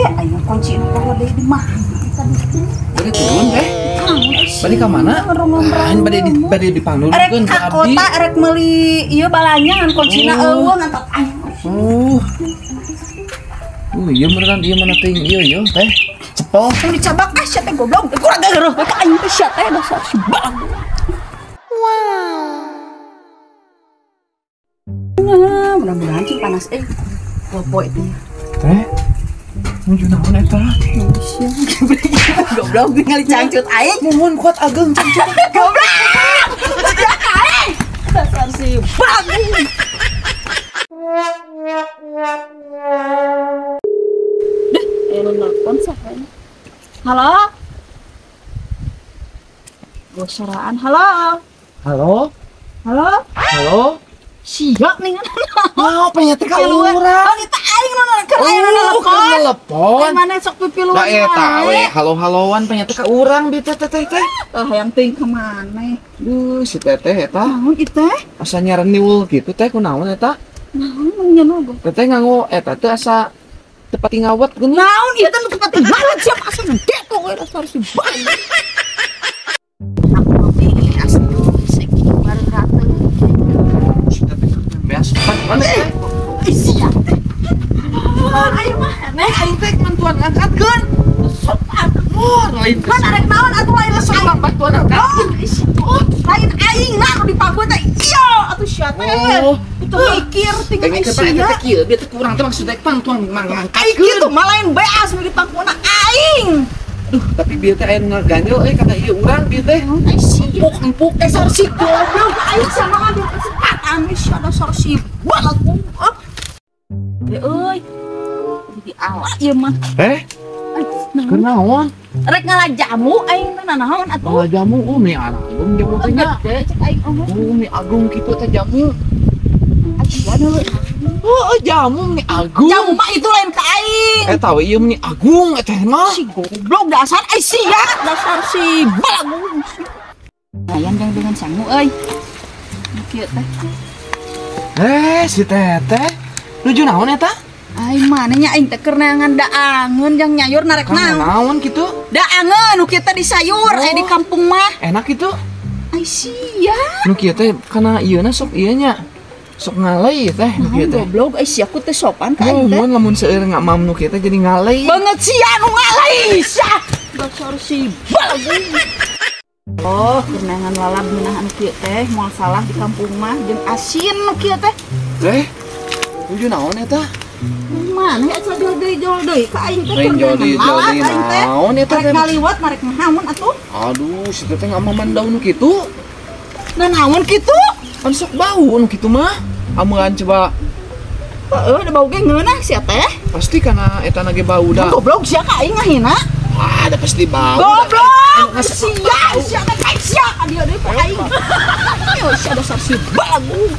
Ayo kunci nu poho deui di mana tadi teh? Bade turun teh. Bade ka mana? Lain bade dipangnurunkeun ka abdi. Rek ka kota rek meuli ieu balanya ngan kuncina eueuh ngantot aing. Oh. Ieu beneran ieu mana teuing ieu ieu teh. Cepol. Tong dicabak ah sia teh goblok. Kurang geureuh ka aing teh sia teh dasar si balang. Wow. Nah, mudah-mudahan cing panas euy. Popo itu. Teh. Nuju naon eta? Goblok ningali cangcut aing. Muhun kuat ageng cangcut. Goblok. Aing. Dasar si balang. Duh, aya nu nelpon saha ini? Halo? Gosoraan. Halo. Halo? Halo? Halo? Siap nih kan. Mau pengen teh ka urang. Oh, kita aing nu keur aya nu nelpon. Mana sok pipiluan. Da eta we halo-haloan pengen teh ka urang bi teh teh teh. Tah hayang teuing ka maneh. Duh, si teteh eta. Naon ieu teh? Asa nyareniul kitu teh kunaon eta? Naon nya nu? Teteh nganggo eta teh asa teu pati ngawet geuning. Naon ieu teh nu teu pati ngawet siap asa gede tuh we dasar si balang. Mana teh? Ayo mah, neh aing teh bantuan ngangkatkeun. Sopan. Wah, lain kan arek naon atuh lain sopan bantuan ngangkatkeun. Oh, lain aing lah nu dipaguh teh. Iya, atuh sia teh. Itu mikir tinggal sia. Teh kieu, bieu teh kurang teh maksud teh bantuan ngangkatkeun. Aing kitu mah lain beas nu dipangkuana aing. Duh, tapi bieu teh aya nu ngaganjel euy kana ieu urang bieu teh. Empuk-empuk dasar si goblok aing sama ngambil kesempatan sia dasar si balak. Euy. Jadi ala ieu mah. Kunaon? Rek ngala jamu aing teh nanaon atuh? Ngala jamu meni agung jamu teh nya. Cek aing oh. Meni agung kitu teh jamu. Oh, jamu meni agung. Jamu mah itu lain ka aing. Eta we ieu meni agung eta mah. Si goblok dasar ai sia, dasar si balagung. Ayan jang dengan sangu euy. Kieu teh. Si teteh nuju naon eta? Ai mana nya aing teh keur neangan daangeun jang nyayur narek naon. Naon kitu? Daangeun nu kieu teh di sayur aya di kampung mah. Enak kitu? Ai sia. Nu kieu teh kana ieuna sok ieu nya. Sok ngalei teh nu kieu teh. Goblok ai sia ku teh sopan ka aing teh. Mun lamun seueur ngamam nu kieu teh jadi ngalei. Banget sia nu ngalei sia. Dasar si balagung. Oh, keur neangan lalab ngeunah anu kieu teh moal salah di kampung mah jeung asin nu kieu teh. Teh nuju naon eta? Mana ya jol deui jol deui ka aing teh keur deui naon eta teh? Rek ngaliwat marek naon atuh? Aduh, si teteh ngamaman daun kitu. Nah naon kitu? Kan sok bau nu kitu mah. Amean coba. Heeh, da bau ge ngeunah sia teh. Pasti kana eta na ge bau da. Goblok sia ka aing ngahina. Wah, da pasti bau. Goblok! Sia, sia teh sia ka dieu deui ku aing. Yo sia dasar si balagung.